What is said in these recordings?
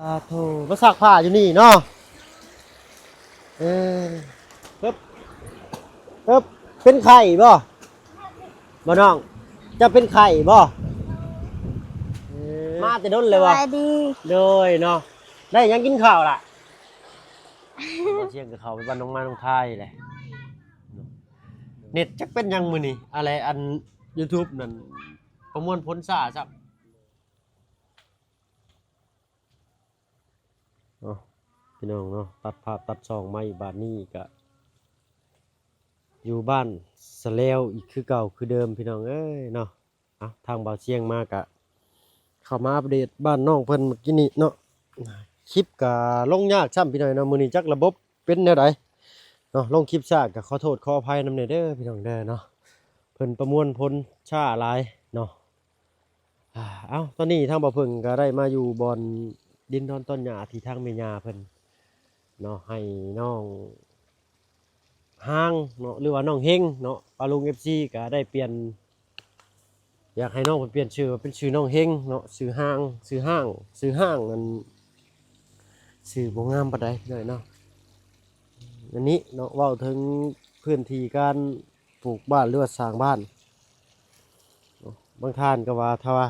ອາໂທ ມາຊັກຜ້າຢູ່ນີ້ເນາະ. ເອີ ເອີບ ເອີບ ເປັນໄຂ້ບໍ່? ບໍ່ນ້ອງ ເຈົ້າເປັນໄຂ້ບໍ່? ເອີ ມາແຕ່ດົນແລ້ວບໍ່? ສະບາຍດີ. ໂດຍເນາະ ໄດ້ຫຍັງກິນເຂົ້າລະ? ສຽງກໍເຂົ້າໄປບ້ານນ້ອງມານ້ອງທາຍແຫຼະ. ເນັດຈັກເປັນຫຍັງມື້ນີ້ ອະໄລ ອັນ YouTube ນັ້ນປະມວນຜົນຊ້າຊ້ຳ. ເນາະ ພີ່ນ້ອງເນາະ ຕັດພາບຕັດຊ່ອງໃໝ່ ບາດນີ້ກະຢູ່ບ້ານສະແລວອີກຄືເກົ່າຄືເດີມ ພີ່ນ້ອງເອີຍເນາະ. ເອົາ ທາງບ່າວຊຽງມາກະເຂົ້າມາອັບເດດບ້ານນ້ອງເພິ່ນມື້ກີ້ນີ້ເນາະ. ຄລິບກະລົງຍາກຊ້ຳ ພີ່ນ້ອງເນາະ ມື້ນີ້ຈັກລະບົບເປັນແນວໃດເນາະ. ລົງຄລິບຊ້າກະຂໍໂທດຂໍອະໄພນຳແດ່ເດີ ພີ່ນ້ອງເດີເນາະ. ເພິ່ນປະມວນຜົນຊ້າຫຼາຍເນາະ. ອາ ເອົ້າ ຕອນນີ້ທາງບ່າວເຜິ້ງກໍໄດ້ມາຢູ່ບ່ອນດິນດອນຕອນຫຍ້າທີ່ທາງແມ່ຍ່າເພິ່ນເນາະ ໃຫ້ນ້ອງຮາງເນາະ ຫຼືວ່ານ້ອງເຮັງເນາະ. ປ້າລຸງ ເອັຟຊີ ກໍໄດ້ປ່ຽນ ຢາກໃຫ້ນ້ອງເພິ່ນປ່ຽນຊື່ວ່າເປັນຊື່ນ້ອງເຮັງເນາະ ຊື່ຮາງ ຊື່ຮາງ ຊື່ຮາງ ອັນ ຊື່ບໍ່ງາມປານໃດເນາະ. ອັນນີ້ເນາະ ເວົ້າເຖິງພື້ນທີ່ການ ປູກບ້ານ ຫຼືວ່າສ້າງບ້ານເນາະ. ບາງທ່ານກໍວ່າ ຖ້າວ່າ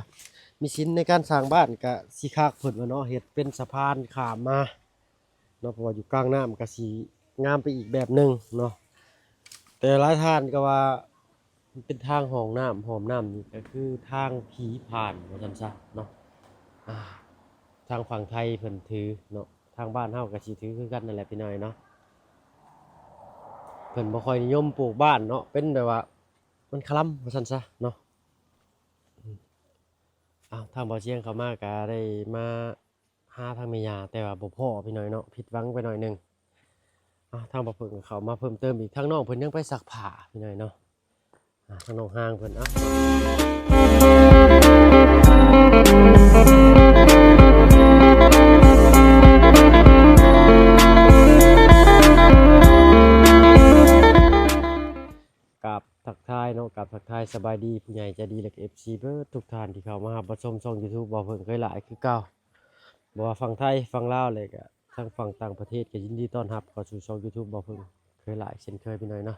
ມີສິນໃນການສ້າງບ້ານກໍຊິຄັກ ເພິ່ນວ່າເນາະ ເຮັດເປັນສະພານຂ້າມມາເນາະ ເພາະວ່າຢູ່ກາງນ້ຳກໍຊິງາມໄປອີກແບບໜຶ່ງເນາະ. ແຕ່ຫຼາຍທ່ານກໍວ່າ ມັນເປັນທາງຮ່ອງນ້ຳ ຮ່ອມນ້ຳນີ້ກໍຄືທາງຜີຜ່ານວ່າຊັ້ນຊະເນາະ. ອາ ທາງຝັ່ງໄທເພິ່ນຖືເນາະ ທາງບ້ານເຮົາກໍຊິຖືຄືກັນນັ້ນແຫຼະ ພີ່ນ້ອງເນາະ. ເພິ່ນບໍ່ຄ່ອຍນິຍົມປູກບ້ານເນາະ ເປັນແບບວ່າມັນຄະລຳວ່າຊັ້ນຊະເນາະ. ອາ ທາງບ່າວຊຽງເຂົ້າມາກໍໄດ້ມາຫາທາງແມ່ຍ່າ ແຕ່ວ່າບໍ່ພໍ້ ພີ່ນ້ອງເນາະ ຜິດຫວັງໄປໜ້ອຍໜຶ່ງ. ອາ ທາງບ່າວເຜິ້ງກໍເຂົ້າມາເພີ່ມເຕີມອີກ ທາງນ້ອງເພິ່ນຍັງໄປຊັກຜ້າ ພີ່ນ້ອງເນາະ. ອາ ທາງນ້ອງຮາງເພິ່ນ ເອົາ ກາບທັກທາຍເນາະ ກາບທັກທາຍສະບາຍດີຜູ້ໃຫຍ່ໃຈດີ ແລະກໍເອັຟຊີເບິດທຸກທ່ານທີ່ເຂົ້າມາຮັບມາຊົມຊ່ອງຢູທູບບ່າວເຜິ້ງເຄີຍຫຼາຍຄືເກົ່າ. ບໍ່ວ່າຝັ່ງໄທ ຝັ່ງລາວ ແລະກະທາງຝັ່ງຕ່າງປະເທດ ກໍຍິນດີຕ້ອນຮັບເຂົ້າສູ່ຊ່ອງຢູທູບບ່າວເຜິ້ງເຄີຍຫຼາຍເຊັ່ນເຄີຍ ພີ່ນ້ອງເນາະ.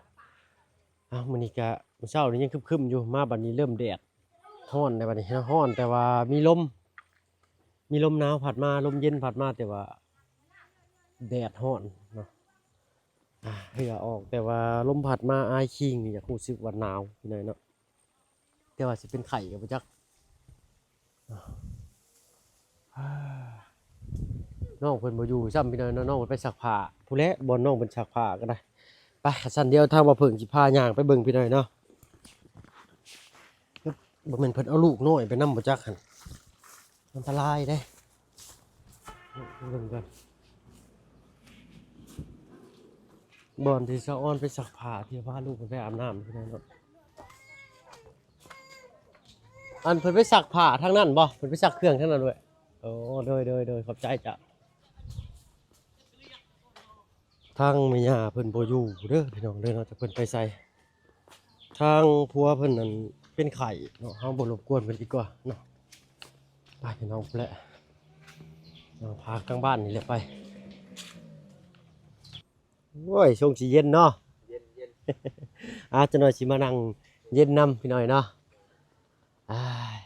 ອ້າວ ມື້ນີ້ກະ ມື້ເຊົ້ານີ້ຍັງຄຶມໆຢູ່ ມາບັດນີ້ເລີ່ມແດດຮ້ອນແລ້ວ ບັດນີ້ຮ້ອນ ແຕ່ວ່າມີລົມ ມີລົມໜາວພັດມາ ລົມເຢັນພັດມາ ແຕ່ວ່າແດດຮ້ອນເນາະ. ອາ ເຫື່ອອອກ ແຕ່ວ່າລົມພັດມາອາຍຄີງນີ້ ຢາກຮູ້ສຶກວ່າໜາວ ພີ່ນ້ອງເນາະ. ແຕ່ວ່າຊິເປັນໄຂ້ກໍບໍ່ຈັກ. ນ້ອງເພິ່ນບໍ່ຢູ່ຊ້ຳ ພີ່ນ້ອງເນາະ ນ້ອງເພິ່ນໄປຊັກຜ້າພຸ້ນແຫຼະ ບ່ອນນ້ອງເພິ່ນຊັກຜ້າກໍໄດ້. ໄປ ຄັນຊັ້ນດຽວທາງບ່າວເຜິ້ງຊິພາຍ່າງໄປເບິ່ງ ພີ່ນ້ອງເນາະ. ບໍ່ແມ່ນເພິ່ນເອົາລູກນ້ອຍໄປນຳບໍ່ຈັກຫັ້ນ ອັນຕະລາຍເດ້. ເບິ່ງກ່ອນ ບ່ອນທີ່ສາວອອນໄປຊັກຜ້າ ທີ່ພາລູກເພິ່ນໄປອາບນ້ຳ ພີ່ນ້ອງເນາະ. ອັນເພິ່ນໄປຊັກຜ້າທາງນັ້ນບໍ່? ເພິ່ນໄປຊັກເຄື່ອງທາງນັ້ນເວີຍ. ໂອ້ ໂດຍ ໂດຍ ໂດຍ ຂອບໃຈເຈົ້າ. ທາງແມ່ຍ່າເພິ່ນບໍ່ຢູ່ເດີ ພີ່ນ້ອງເດີເນາະ ຈັກເພິ່ນໄປໃສ. ທາງຜົວເພິ່ນນັ້ນເປັນໄຂ້ເນາະ ເຮົາບໍ່ລົບກວນເພິ່ນດີກວ່າເນາະ. ໄປ ພີ່ນ້ອງ ພຸ້ນແຫຼະ ນາງພາກທາງບ້ານນີ້ແຫຼະໄປ. ໂອ້ຍ ຊົງຊິເຢັນເນາະ ເຢັນໆ. ອາ ຈັກໜ້ອຍຊິມານັ່ງເຢັນນຳ ພີ່ນ້ອງເນາະ. ອ້າຍ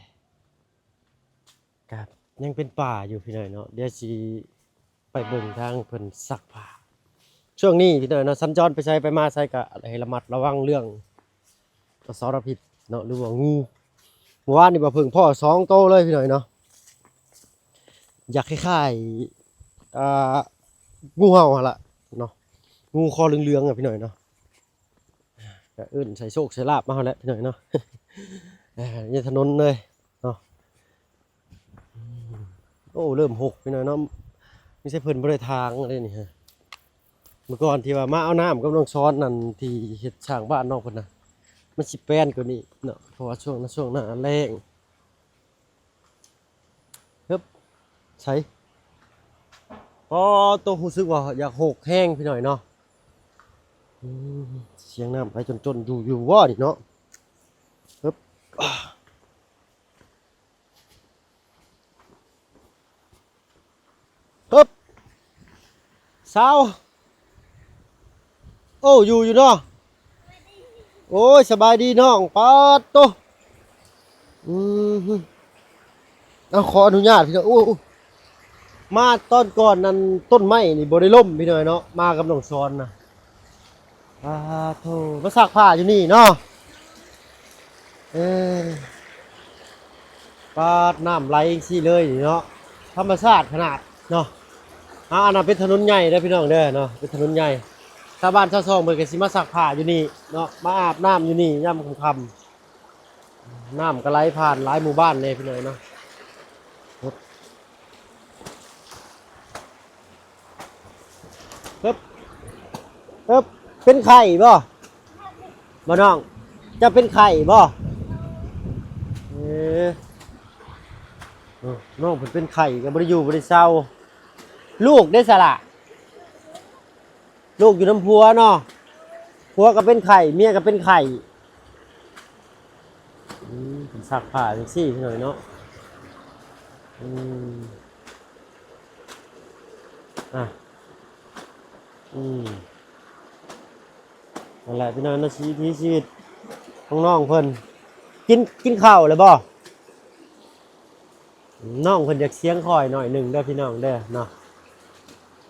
ກະຍັງເປັນປ່າຢູ່ ພີ່ນ້ອງເນາະ. ດຽວຊິໄປເບິ່ງທາງເພິ່ນຊັກຜ້າ. ຊ່ວງນີ້ ພີ່ນ້ອງເນາະ ສັນຈອນໄປໃສໄປມາໃສກະໃຫ້ລະມັດລະວັງເລື່ອງ ອະສະລະພິດເນາະ ຫຼືວ່າງູ. ເມື່ອວານນີ້ບ່າວເຜິ້ງພໍ້ສອງໂຕເລີຍ ພີ່ນ້ອງເນາະ. ຢາກຄ້າຍໆ ອ່າ ງູເຫົ່າຫັ້ນລະເນາະ ງູຄໍເຫຼືອງໆ ອະ ພີ່ນ້ອງເນາະ. ກະເອີ້ນໃສ່ໂຊກໃສ່ລາບມາຫັ້ນແຫຼະ ພີ່ນ້ອງເນາະ. ຢູ່ຖະໜົນເລີຍເນາະ. ໂອ້ ເລີ່ມຫົກ ພີ່ນ້ອງເນາະ. ມີແຕ່ເພິ່ນບໍ່ໄດ້ຖາງເດ້ນີ້. ເມື່ອກ່ອນທີ່ວ່າມາເອົານ້ຳກັບນ້ອງຊອນນັ້ນ ທີ່ເຮັດສ້າງບ້ານນ້ອງເພິ່ນນະ ມັນຊິແປນກວ່ານີ້ເນາະ ເພາະວ່າຊ່ວງນັ້ນຊ່ວງໜ້າແລ້ງ. ຮຶບ ໃສ ອໍ ໂຕ ຮູ້ສຶກວ່າຢາກຫົກແຮງ ພີ່ນ້ອງເນາະ. ອືມ ສຽງນ້ຳໄຫຼຈົນໆ ຢູ່ ຢູ່ບໍ່ນີ້ເນາະ. ຮຶບ ອາ ໂ ຮຶບ ຊາວ ໂອ້ ຢູ່ ຢູ່ເນາະ. ໂອ້ຍ ສະບາຍດີນ້ອງ. ປາດໂຕ ອືມ ເອົາ ຂໍອະນຸຍາດພີ່ນ້ອງ. ໂອ້ ໂອ້ ມາຕອນກ່ອນນັ້ນ ຕົ້ນໄມ້ນີ້ບໍ່ໄດ້ລົ້ມພີ່ນ້ອງເນາະ, ມາກັບນ້ອງສອນນະ. ປາດໂທ ມາຊັກຜ້າຢູ່ນີ້ເນາະ. ເອີ ປາດ ນ້ຳໄຫຼຈັ່ງຊີ້ເລີຍນີ້ເນາະ, ທຳມະຊາດຂະໜາດເນາະ. ອາ ອັນນັ້ນເປັນຖະໜົນໃຫຍ່ເດີພີ່ນ້ອງເດີເນາະ, ເປັນຖະໜົນໃຫຍ່. ຊາວບ້ານຊາວຊ່ອງເພິ່ນກໍຊິມາຊັກຜ້າຢູ່ນີ້ເນາະ, ມາອາບນ້ຳຢູ່ນີ້ຍາມຄ່ຳໆ. ນ້ຳກໍໄຫຼຜ່ານຫຼາຍໝູ່ບ້ານແດ່ພີ່ນ້ອງເນາະ. ຮຶບ ຮຶບ ເປັນໄຂ້ບໍ່ ບໍ່ນ້ອງ? ເຈົ້າເປັນໄຂ້ບໍ່? ເອີ ນ້ອງເພິ່ນເປັນໄຂ້ກໍບໍ່ໄດ້ຢູ່ບໍ່ໄດ້ເຊົາ. ລູກເດ້ສະລະ? ລູກຢູ່ນຳຜົວເນາະ, ຜົວກໍເປັນໄຂ້ ເມຍກໍເປັນໄຂ້. ອືມ ເພິ່ນຊັກຜ້າຈັ່ງຊີ້ພີ່ນ້ອງເນາະ. ອືມ ອ່ະ ອືມ ນັ້ນແຫຼະພີ່ນ້ອງເນາະ, ຊີວິດ ຊີວິດຂອງນ້ອງເພິ່ນ. ກິນ ກິນເຂົ້າແລ້ວບໍ່? ນ້ອງເພິ່ນຢາກສຽງຄ່ອຍໜ້ອຍໜຶ່ງເດີພີ່ນ້ອງເດີເນາະ.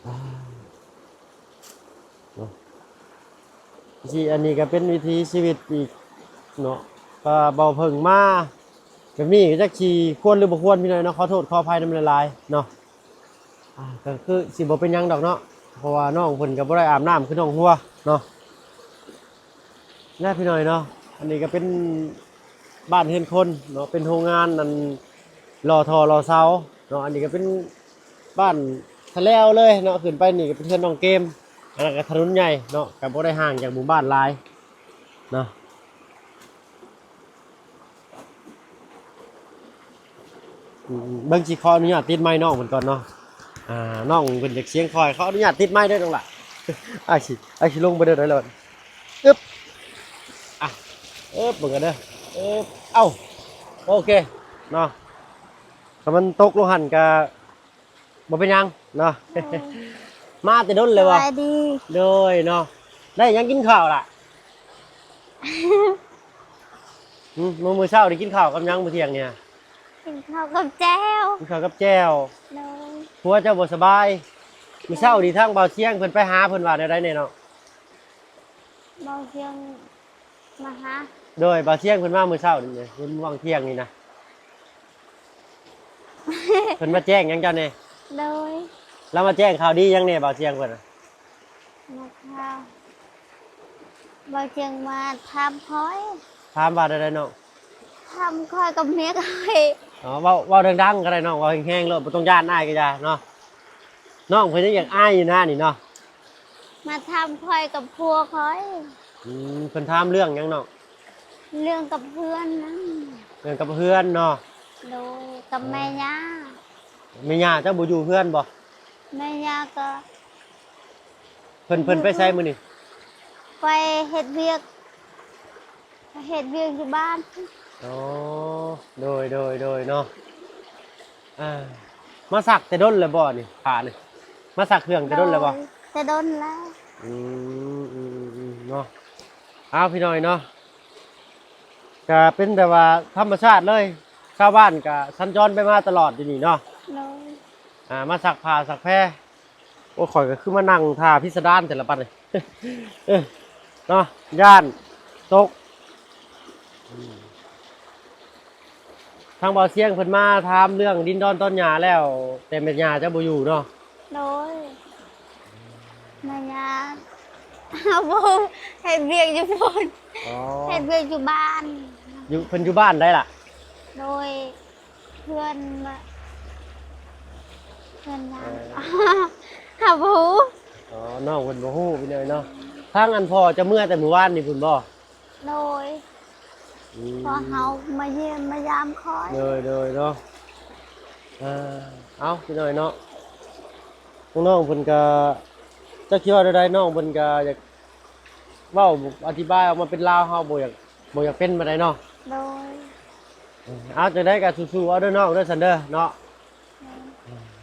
ອ່າ ເນາະ ຊິ ອັນນີ້ກໍເປັນວິຖີຊີວິດອີກເນາະ, ກໍບໍ່ເພິ່ງມາແບບນີ້ ກໍຈັກຊິຄວນຫຼືບໍ່ຄວນພີ່ນ້ອງເນາະ, ຂໍໂທດຂໍອະໄພນຳຫຼາຍໆເນາະ. ອ່າ ກໍຄືຊິບໍ່ເປັນຫຍັງດອກເນາະ, ເພາະວ່ານ້ອງເພິ່ນກໍບໍ່ໄດ້ອາບນ້ຳຄືນ້ອງຫົວເນາະ. ນະພີ່ນ້ອງເນາະ, ອັນນີ້ກໍເປັນບ້ານເຮືອນຄົນເນາະ, ເປັນໂຮງງານອັນຫຼໍ່ທໍ່ຫຼໍ່ເສົາເນາະ. ອັນນີ້ກໍເປັນບ້ານທະແລວເລີຍເນາະ, ຂຶ້ນໄປນີ້ກໍເປັນເຮືອນນ້ອງເກມ, ອັນນັ້ນກໍຖະໜົນໃຫຍ່ເນາະ, ກໍບໍ່ໄດ້ຫ່າງຈາກໝູ່ບ້ານຫຼາຍເນາະ. ອືມ ເບິ່ງ ຊິຂໍອະນຸຍາດຕິດໄມນ້ອງເພິ່ນກ່ອນເນາະ. ອ່າ ນ້ອງເພິ່ນຢາກສຽງຄ່ອຍ, ຂໍອະນຸຍາດຕິດໄມເດີນ້ອງຫຼ້າ. ອ້າຍຊິ ອ້າຍຊິລົງໄປເດີໄດ໋ລະບັດ. ອຶບ ອ່ະ ອຶບ ເບິ່ງກັນເດີ. ອຶບ ເອົ້າ ໂອເຄເນາະ, ຖ້າມັນຕົກລົງຫັ້ນກະ ບໍ່ເປັນຫຍັງເນາະ. ໂດຍ ມາແຕ່ດົນເລີຍບໍ່? ສະບາຍດີ. ໂດຍເນາະ, ໄດ້ຫຍັງກິນເຂົ້າລະ? ຫືມ ມື້ ມື້ເຊົ້າໄດ້ກິນເຂົ້າກັບຫຍັງມື້ທ່ຽງນີ້? ກິນເຂົ້າກັບແຈ່ວ. ກິນເຂົ້າກັບແຈ່ວ. ໂດຍ. ຜົວເຈົ້າບໍ່ສະບາຍ? ໂດຍ. ມື້ເຊົ້ານີ້ທາງບ່າວຊຽງເພິ່ນໄປຫາ ເພິ່ນວ່າແນວໃດແດ່ເນາະ? ບ່າວຊຽງ ມາຫາ. ໂດຍ ບ່າວຊຽງເພິ່ນມາມື້ເຊົ້ານີ້ ເພິ່ນຫວ່າງທ່ຽງນີ້ນະ. ເພິ່ນມາແຈ້ງຫຍັງເຈົ້າແດ່? ໂດຍ. ລາວມາແຈ້ງຂ່າວດີຫຍັງແດ່ ບ່າວຊຽງເພິ່ນນະ? ມາຖາມ ບ່າວຊຽງມາຖາມຂ້ອຍ. ຖາມວ່າແນວໃດນ້ອງ? ຖາມຂ້ອຍກັບເມຍຂ້ອຍ. ອໍ ເວົ້າ ເວົ້າດັງໆກໍໄດ້ນ້ອງ, ເວົ້າແຮງໆໂລດ, ບໍ່ຕ້ອງຢ້ານ, ອາຍກໍຢ່າເນາະ. ນ້ອງເພິ່ນຍັງຢາກອາຍຢູ່ນະນີ້ເນາະ. ມາຖາມຂ້ອຍກັບຜົວຂ້ອຍ. ອືມ ເພິ່ນຖາມເລື່ອງຫຍັງນ້ອງ? ເລື່ອງກັບເຮືອນນັ້ນ. ເລື່ອງກັບເຮືອນເນາະ. ໂດຍ. ກັບແມ່ຍ່າ. ແມ່ຍ່າເຈົ້າບໍ່ຢູ່ເຮືອນບໍ່? ແມ່ຍ່າກໍ ເພິ່ນ ເພິ່ນໄປໃສມື້ນີ້? ໄປເຮັດວຽກ ເຮັດວຽກຢູ່ບ້ານ. ອໍ ໂດຍ ໂດຍ ໂດຍເນາະ. ອ່າ ມາຊັກແຕ່ດົນແລ້ວບໍ່ນີ້ ຜ້ານີ້? ມາຊັກເຄື່ອງແຕ່ດົນແລ້ວບໍ່? ໂດຍ ແຕ່ດົນແລ້ວ. ອືມ ອືມ ເນາະ. ເອົາ ພີ່ນ້ອງເນາະ, ກະເປັນແບບວ່າທຳມະຊາດເລີຍ, ຊາວບ້ານກະສັນຈອນໄປມາຕະຫຼອດຢູ່ນີ້ເນາະ. ໂດຍ. ອ່າ ມາຊັກຜ້າຊັກແພ. ໂອ້ ຂ້ອຍກໍຄືມານັ່ງຖ້າພິສະດານແຕ່ລະບັດນີ້ ເອີ ເນາະ ຢ້ານຕົກ. ອືມ ທາງບ່າວຊຽງເພິ່ນມາຖາມເລື່ອງດິນດອນຕອນຫຍ້າແລ້ວ, ແຕ່ແມ່ຍ່າເຈົ້າບໍ່ຢູ່ເນາະ? ໂດຍ. ແມ່ຍ່າ ບໍ່ ເຮັດວຽກຢູ່ພຸ້ນ. ອໍ ເຮັດວຽກຢູ່ບ້ານ. ຢູ່ ເພິ່ນຢູ່ບ້ານໃດລະ? ໂດຍ. ເພື່ອນມາ ເພື່ອນຫຍັງ ເອີ ເຮົາບໍ່ຮູ້. ອໍ ນ້ອງເພິ່ນບໍ່ຮູ້ພີ່ນ້ອງເນາະ. ທາງອັນພໍ່ຈະເມືອແຕ່ມື້ວານນີ້ພຸ້ນບໍ່? ໂດຍ. ອືມ ພໍ່ເຮົາມາຢ້ຽມມາຢາມຂ້ອຍ. ໂດຍ ໂດຍເນາະ. ເອີ ເອົາ ພີ່ນ້ອງເນາະ, ນ້ອງໆເພິ່ນກະ ຈັກຊິເວົ້າແນວໃດ, ນ້ອງເພິ່ນກະຢາກເວົ້າອະທິບາຍອອກມາເປັນລາວ ເຮົາບໍ່ຢາກ ບໍ່ຢາກເປັນປານໃດເນາະ. ໂດຍ. ເອີ ເອົາ ຈັ່ງໃດກໍສູ້ໆເອົາເດີນ້ອງເດີ ຊັ້ນເດີເນາະ.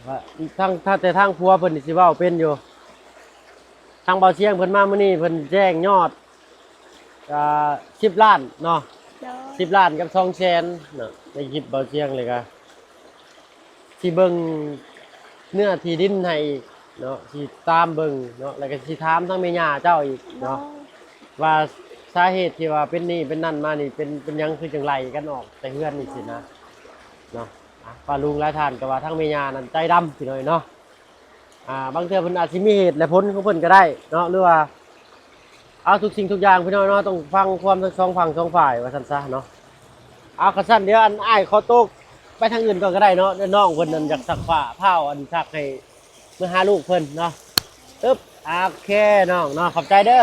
ໂດຍ. ວ່າທາງ ຖ້າແຕ່ທາງຜົວເພິ່ນນີ້ຊິເວົ້າເປັນຢູ່. ທາງເບົາຊຽງເພິ່ນມາມື້ນີ້ ເພິ່ນແຈ້ງຍອດ ອ່າ ສິບລ້ານເນາະ, ໂດຍ ສິບລ້ານກັບສອງແສນເນາະ. ໃນຄລິບເບົາຊຽງເລີຍກະຊິເບິ່ງເນື້ອທີ່ດິນໃຫ້ອີກເນາະ, ຊິຕາມເບິ່ງເນາະ, ແລ້ວກະຊິຖາມທາງແມ່ຍ່າເຈົ້າອີກເນາະ ໂດຍ ວ່າສາເຫດທີ່ວ່າເປັນນີ້ເປັນນັ້ນມານີ້ ເປັນ ເປັນຫຍັງຄືຈັ່ງໄລ່ກັນອອກແຕ່ເຮືອນນີ້ຊີ້ນະເນາະ. ອ່າ ປ້າລຸງຫຼາຍທ່ານກໍວ່າທາງແມ່ຍ່ານັ້ນໃຈດຳ ພີ່ນ້ອງເນາະ. ອ່າ ບາງເທື່ອເພິ່ນອາດຊິມີເຫດແລະຜົນຂອງເພິ່ນກໍໄດ້ເນາະ ຫຼືວ່າ ເອົາ ທຸກສິ່ງທຸກຢ່າງ ພີ່ນ້ອງເນາະ ຕ້ອງຟັງຄວາມທັງສອງຝັ່ງສອງຝ່າຍ ວ່າຊັ້ນຊະເນາະ. ເອົາ ຄັນຊັ້ນ ດຽວ ອັນ ອ້າຍຂໍໂຕໄປທາງອື່ນກ່ອນກໍໄດ້ເນາະ, ດຽວນ້ອງເພິ່ນນັ້ນຢາກຊັກຜ້າ ພ້າວ ອັນ ຊັກໃຫ້ ເມືອຫາລູກເພິ່ນເນາະ. ອຶບ ໂອເຄ ນ້ອງເນາະ ຂອບໃຈເດີ.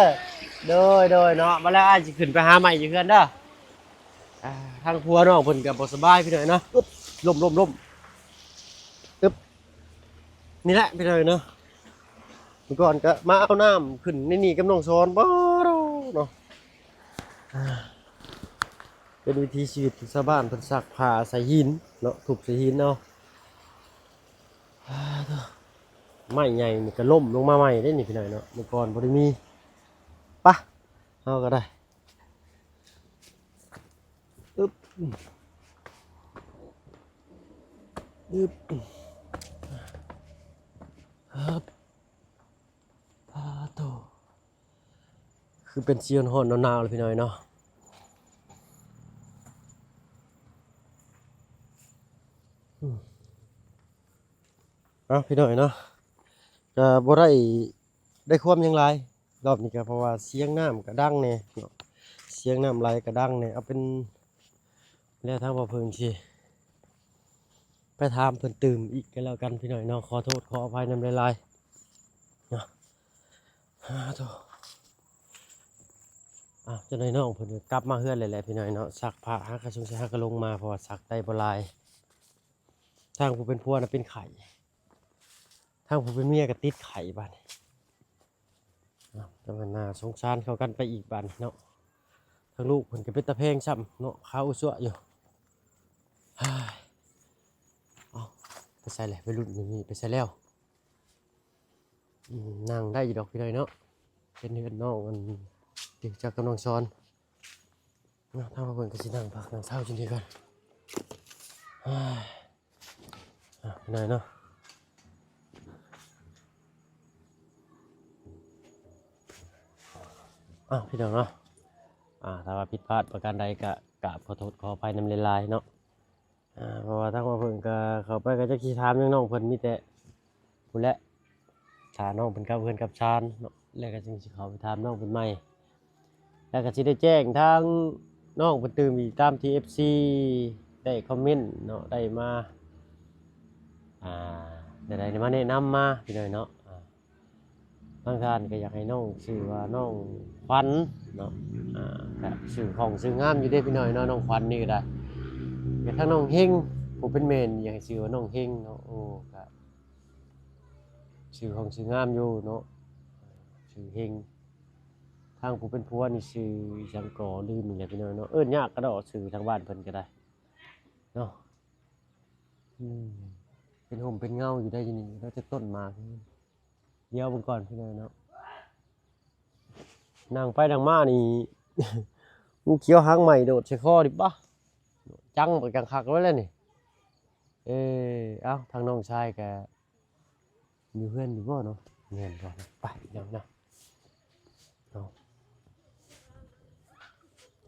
ໂດຍ ໂດຍເນາະ, ມາແລ້ວອ້າຍຊິຂຶ້ນໄປຫາໃໝ່ຢູ່ເຮືອນເດີ. ອ່າ ທາງຜົວນ້ອງເພິ່ນກໍບໍ່ສະບາຍ ພີ່ນ້ອງເນາະ. ອຶບ ລົ້ມ ລົ້ມ ລົ້ມ ອຶບ ນີ້ແຫຼະ ພີ່ນ້ອງເນາະ. ເມື່ອກ່ອນກໍມາເອົານ້ຳຂຶ້ນໃນນີ້ກັບນ້ອງສອນ ບໍ່ເນາະ. ອ່າ ເປັນວິຖີຊີວິດທີ່ຊາວບ້ານເພິ່ນຊັກຜ້າໃສ່ຫີນເນາະ, ທຸບໃສ່ຫີນເອົາ. ອ່າ ໂທ້ ໄມ້ໃຫຍ່ນີ້ກໍລົ້ມລົງມາໃໝ່ເດ້ນີ້ ພີ່ນ້ອງເນາະ, ເມື່ອກ່ອນບໍ່ໄດ້ມີ. ປະ ເຮົາກໍໄດ້ ອຶບ ອຶບ ອຶບ ປາໂຕ ຄືເປັນສີຮ້ອນໆ ໜາວໆ ເລີຍ ພີ່ນ້ອງເນາະ. ອືມ ເອົາ ພີ່ນ້ອງເນາະ, ກໍບໍ່ໄດ້ ໄດ້ຄວາມຫຍັງຫຼາຍຮອບນີ້ກໍ ເພາະວ່າສຽງນ້ຳກໍດັງແດ່ເນາະ, ສຽງນ້ຳໄຫຼກໍດັງແດ່. ເອົາເປັນ ແລ້ວທາງບ່າວເພິ່ງຊິໄປຖາມເພິ່ນຕື່ມອີກກໍແລ້ວກັນ ພີ່ນ້ອງເນາະ, ຂໍໂທດຂໍອະໄພນຳຫຼາຍໆເນາະ. ອາ ໂທ້ ອາ ຈັກໜ້ອຍນ້ອງເພິ່ນກໍກັບມາເຮືອນແລ້ວແຫຼະ ພີ່ນ້ອງເນາະ, ຊັກຜ້າ ຫາກະສົງໄສຫາກະລົງມາ ເພາະວ່າຊັກໄດ້ບໍ່ຫຼາຍ. ທາງຜູ້ເປັນຜົວນະເປັນໄຂ້ ທາງຜູ້ເປັນເມຍກໍຕິດໄຂ້ບາດນີ້. ເອົາ ຈັ່ງວ່າໜ້າສົງສານເຂົ້າກັນໄປອີກບາດນີ້ເນາະ. ທາງລູກເພິ່ນກໍເປັນຕາແພງຊ້ຳເນາະ, ຂາວອຸຊວະຢູ່. ເອົາ ໄປໃສແຫຼະ ໄປລຸ້ນນີ້ໄປໃສແລ້ວ? ອືມ ນັ່ງໄດ້ຢູ່ດອກ ພີ່ນ້ອງເນາະ, ເປັນເຮືອນນ້ອງອັນທີ່ຮູ້ຈັກກັບນ້ອງສອນ. ເນາະ ທາງເພິ່ນກໍຊິນັ່ງພັກນັ່ງເຊົາຢູ່ນີ້ກ່ອນ. ເອີຍ ອ່ະ ພີ່ນ້ອງເນາະ ອ້າວ ພີ່ນ້ອງເນາະ ອ່າ ຖ້າວ່າຜິດພາດປະການໃດກໍກາບຂໍໂທດຂໍອະໄພນຳຫຼາຍໆເນາະ. ອ່າ ເພາະວ່າທາງວ່າເພິ່ນກໍເຂົ້າໄປກໍຈັກຊິຖາມຫຍັງນ້ອງເພິ່ນ ມີແຕ່ ພຸ້ນແຫຼະ ຖ້ານ້ອງເພິ່ນກັບເຮືອນກັບຊານເນາະ ແລ້ວກໍຈຶ່ງຊິເຂົ້າໄປຖາມນ້ອງເພິ່ນໃໝ່ ແລ້ວກໍຊິໄດ້ແຈ້ງທາງນ້ອງເພິ່ນຕື່ມອີກ ຕາມທີ່ເອັຟຊີໄດ້ຄອມເມັນເນາະ ໄດ້ມາ ອ່າ ໄດ້ ໄດ້ມາແນະນຳມາ ພີ່ນ້ອງເນາະ. ອ່າ ບາງທ່ານກໍຢາກໃຫ້ນ້ອງຊື່ວ່ານ້ອງຂວັນເນາະ ອ່າ ກໍຊື່ຂອງຊື່ງາມຢູ່ເດ້ ພີ່ນ້ອງເນາະ ນ້ອງຂວັນນີ້ກໍໄດ້. ແລ້ວທາງນ້ອງເຮັງ ຜູ້ເປັນແມ່ນີ້ຢາກໃຫ້ຊື່ວ່ານ້ອງເຮັງເນາະ ໂອ້ ກໍ ຊື່ຂອງຊື່ງາມຢູ່ເນາະ ຊື່ເຮັງ. ທາງຜູ້ເປັນຜົວນີ້ຊື່ຫຍັງກໍລືມອີກແລ້ວ ພີ່ນ້ອງເນາະ, ເອີ້ນຍາກກະດອກ ຊື່ທາງບ້ານເພິ່ນກໍໄດ້ເນາະ. ອືມ ເປັນຮົ່ມເປັນເງົາຢູ່ໄດ້ຢູ່ນີ້ ແລ້ວແຕ່ຕົ້ນໝາກ. ດຽວເບິ່ງກ່ອນ ພີ່ນ້ອງເນາະ. ນັ່ງໄປນັ່ງມານີ້ ງູຂຽວຫາງໄມ້ໂດດໃສ່ຄໍນີ້ ປະ ຈັງບັກຈັງຄັກເລີຍແຫຼະນີ້. ເອີ ເອົ້າ ທາງນ້ອງຊາຍກະຢູ່ເຮືອນຢູ່ບໍ່ເນາະ? ແມ່ນບໍ່? ໄປ ພີ່ນ້ອງເນາະ ເອົ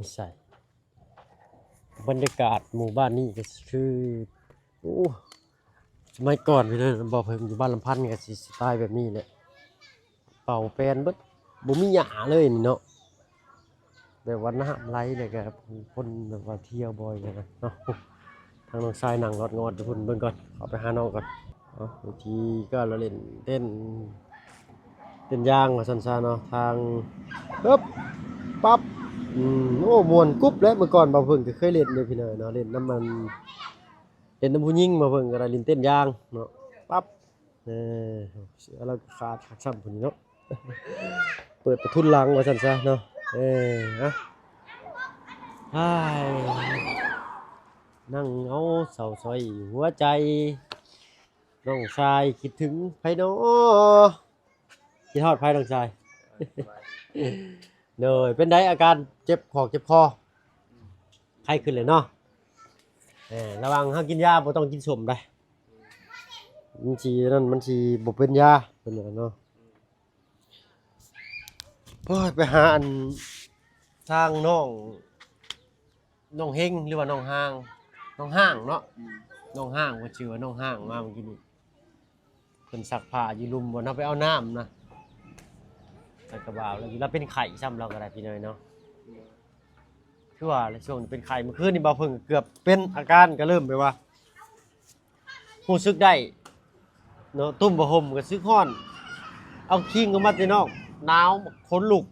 າ ໃສ່ ບັນຍາກາດໝູ່ບ້ານນີ້ກໍຄື ໂອ້ ສະໄໝກ່ອນ ພີ່ນ້ອງ ບໍ່ເພິ່ງຢູ່ບ້ານລຳພັນກໍຊິສະໄຕແບບນີ້ແຫຼະ ເປົ່າແປນເບິດ ບໍ່ມີຫຍ້າເລີຍນີ້ເນາະ. ແບບວ່ານ້ຳໄຫຼແລ້ວກໍຄົນແບບວ່າທ່ຽວບ່ອຍນະເນາະ. ທາງນ້ອງຊາຍນັ່ງລອດງອດຢູ່ພຸ້ນ ເບິ່ງກ່ອນ ເຂົ້າໄປຫານ້ອງກ່ອນ. ເອົາ ວິທີການລະຫຼິ້ນເຕັ້ນ ເຕັ້ນຢາງວ່າຊັ້ນຊະເນາະ ທາງ ປຶບ ປັບ ອືມ ໂອ້ ມ່ວນກຸບແຫຼະ. ເມື່ອກ່ອນບ່າວເພິ່ງກໍເຄີຍຫຼິ້ນເດ້ພີ່ນ້ອງເນາະ ຫຼິ້ນນຳ ອັນ ເຕັ້ນນຳຜູ້ຍິງ ມາເບິ່ງກໍໄດ້ຫຼິ້ນເຕັ້ນຢາງເນາະ ປັບ ເອີ ເສື້ອລາວຂາດຄັກຊ້ຳຜູ້ນີ້ເນາະ ເປີດປະທຸນຫຼັງວ່າຊັ້ນຊະເນາະ. ເອີ ອະ ອ້າຍ ນັ່ງເອົາເສົ້າສອຍຫົວໃຈ ນ້ອງຊາຍຄິດເຖິງໃຜນໍ? ຄິດຮອດໃຜນ້ອງຊາຍ? ໂດຍ ເປັນໃດອາການເຈັບຂອກເຈັບຄໍ? ໄຂ້ຂຶ້ນແລ້ວເນາະ. ເອີ ລະວັງເຮົາກິນຢາບໍ່ຕ້ອງກິນສົ້ມໃດ໋ ມັນຊິນັ້ນ ມັນຊິບໍ່ເປັນຢາເພິ່ນວ່າເນາະ. ໂອ້ຍ ໄປຫາອັນທາງນ້ອງ ນ້ອງເຮັງ ຫຼືວ່ານ້ອງຮ່າງ ນ້ອງຮ່າງເນາະ. ອືມ ນ້ອງຮ່າງ ເພິ່ນຊື່ວ່ານ້ອງຮ່າງ ມາມື້ກີ້ນີ້ ເພິ່ນຊັກຜ້າຢູ່ລຸ່ມບ່ອນເຮົາໄປເອົານ້ຳນະ. ແລ້ວກໍວ່າລາວຢູ່ ລາວເປັນໄຂ້ຊ້ຳ ລາວກໍໄດ້ ພີ່ນ້ອງເນາະ. ອືມ ຄືວ່າແຫຼະ ຊ່ວງນີ້ເປັນໄຂ້ ມື້ຄືນນີ້ບ່າວເພິ່ງເກືອບເປັນ ອາການກໍເລີ່ມແບບວ່າ ຮູ້ສຶກໄດ້ເນາະ ຕຸ້ມຜ້າຫົ່ມກໍສຶກຮ້ອນ ເອົາຄີງອອກມາແຕ່ນອກ ໜາວ ຂົນລຸກ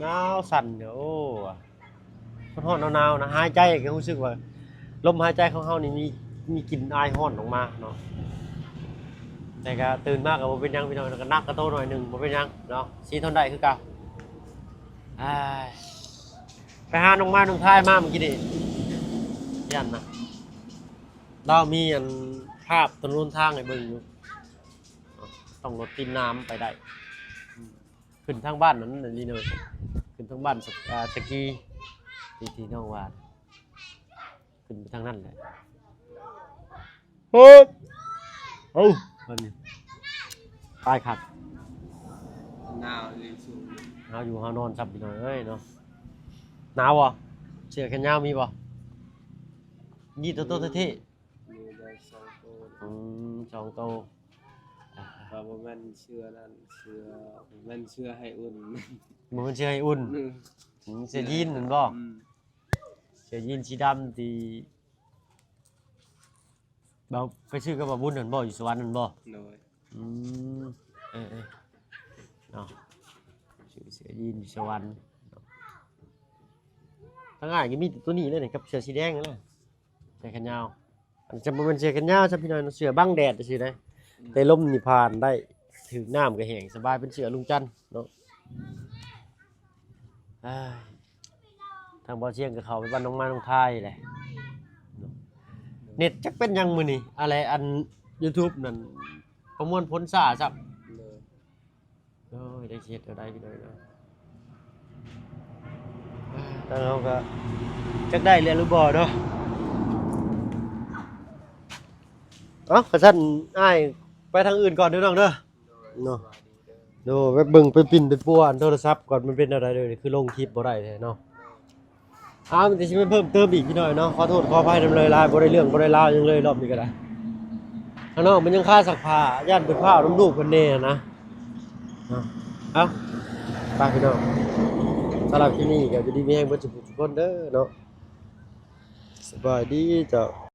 ໜາວສັ່ນ. ໂອ້ ຮ້ອນໆ ໜາວໆ ນະ ຫາຍໃຈກໍຮູ້ສຶກວ່າ ລົມຫາຍໃຈຂອງເຮົານີ້ມີ ມີກິ່ນອາຍຮ້ອນອອກມາເນາະ. ແຕ່ກໍຕື່ນມາກໍບໍ່ເປັນຫຍັງ ພີ່ນ້ອງ ກໍໜັກກະໂຕໜ້ອຍໜຶ່ງ ບໍ່ເປັນຫຍັງເນາະ ຊິທົນໄດ້ຄືເກົ່າ. ອ້າຍ ໄປຫານ້ອງມາ ນ້ອງທາຍມາເມື່ອກີ້ນີ້ ຢ້ານນະ. ລາວມີອັນພາບຖະໜົນຫົນທາງໃຫ້ເບິ່ງຢູ່ ຕ້ອງລົດຕີນນ້ຳໄປໄດ້. ຂຶ້ນທາງບ້ານນັ້ນນີ້ເນາະ ຂຶ້ນທາງບ້ານສະ ອ່າ ສະກີ ທີ່ ທີ່ນ້ອງວ່າ ຂຶ້ນໄປທາງນັ້ນແຫຼະ. ເອີ ເອົາ ອັນນີ້ ປາຍຄັກ ໜາວອີ່ຫຼີ ສູງ ເຮົາຢູ່ເຮົານອນຊ້ຳ ພີ່ນ້ອງເອີຍເນາະ. ໜາວບໍ່? ເສື້ອແຂນຍາວມີບໍ່? ມີແຕ່ໂຕເທ່ໆ ມີແຕ່ສອງໂຕ. ອືມ ສອງໂຕ ກໍບໍ່ແມ່ນເສື້ອນັ້ນ ເສື້ອ ບໍ່ແມ່ນເສື້ອໄຮອຸ່ນ ບໍ່ແມ່ນເສື້ອໄຮອຸ່ນ. ອືມ ເສື້ອຢີນນັ້ນບໍ່? ອືມ ເສື້ອຢີນສີດຳທີ່ ເຮົາໄປຊື້ກັບບ່າວບຸນຫັ້ນບໍ່? ຢູ່ສະຫວັນຫັ້ນບໍ່? ໂດຍ. ອືມ ເອີໆ ເນາະ ຊື້ເສື້ອຢີນຢູ່ສະຫວັນ. ທາງອ້າຍກໍມີແຕ່ໂຕນີ້ແຫຼະນີ້ ກັບເສື້ອສີແດງນັ້ນແຫຼະ ເສື້ອແຂນຍາວ. ອັນນີ້ຈະບໍ່ແມ່ນເສື້ອແຂນຍາວຊ້ຳ ພີ່ນ້ອງເນາະ ເສື້ອບັງແດດຊື່ໆ ນະ. ອືມ ແຕ່ລົມນີ້ຜ່ານໄດ້ ຖືກນ້ຳກໍແຫ້ງສະບາຍ ເປັນເສື້ອລຸງຈັນເນາະ. ອ້າຍ ທາງບ່າວຊຽງກໍເຂົ້າໄປບ້ານນ້ອງມາ ນ້ອງທາຍແຫຼະເນາະ. ເນັດຈັກເປັນຫຍັງມື້ນີ້ ອະໄລ ອັນ YouTube ນັ້ນ ປະມວນຜົນຊ້າຊ້ຳ. ໂດຍ. ໂອ້ຍ ໄດ້ເຮັດແນວໃດ ພີ່ນ້ອງເອີຍ. ທາງເຮົາກໍຈັກໄດ້ແລ້ວຫຼືບໍ່ເນາະ. ເອົ້າ ຄັນຊັ້ນອ້າຍໄປທາງອື່ນກ່ອນເດີນ້ອງເດີ ໂດຍ ເນາະ. ໂດຍ ໄປເບິ່ງໄປປິ່ນໄປປົວອັນໂທລະສັບກ່ອນ ມັນເປັນແນວໃດເດີ ຄືລົງຄລິບບໍ່ໄດ້ແທ້ເນາະ. ອ້າວ ມີແຕ່ຊິໄປເພີ່ມເຕີມອີກ ພີ່ນ້ອງເນາະ. ຂອບໍ່ໂທດຂໍອະໄພນຳຫຼາຍໆ ບໍ່ໄດ້ເລື່ອງບໍ່ໄດ້ລາວຫຍັງເລີຍ ລອບນີ້ກໍໄດ້. ຂ້າງນອກມັນຍັງຄາຊັກຜ້າ ຢ້ານເພິ່ນພ້າວນຳລູກເພິ່ນແດ່ນະ. ເອົາ ໄປພີ່ນ້ອງ ສຳລັບຄລິບນີ້ກໍຢູ່ດີມີແຮງເບິດທຸກຜູ້ທຸກຄົນເດີເນາະ. ສະບາຍດີເຈົ້າ.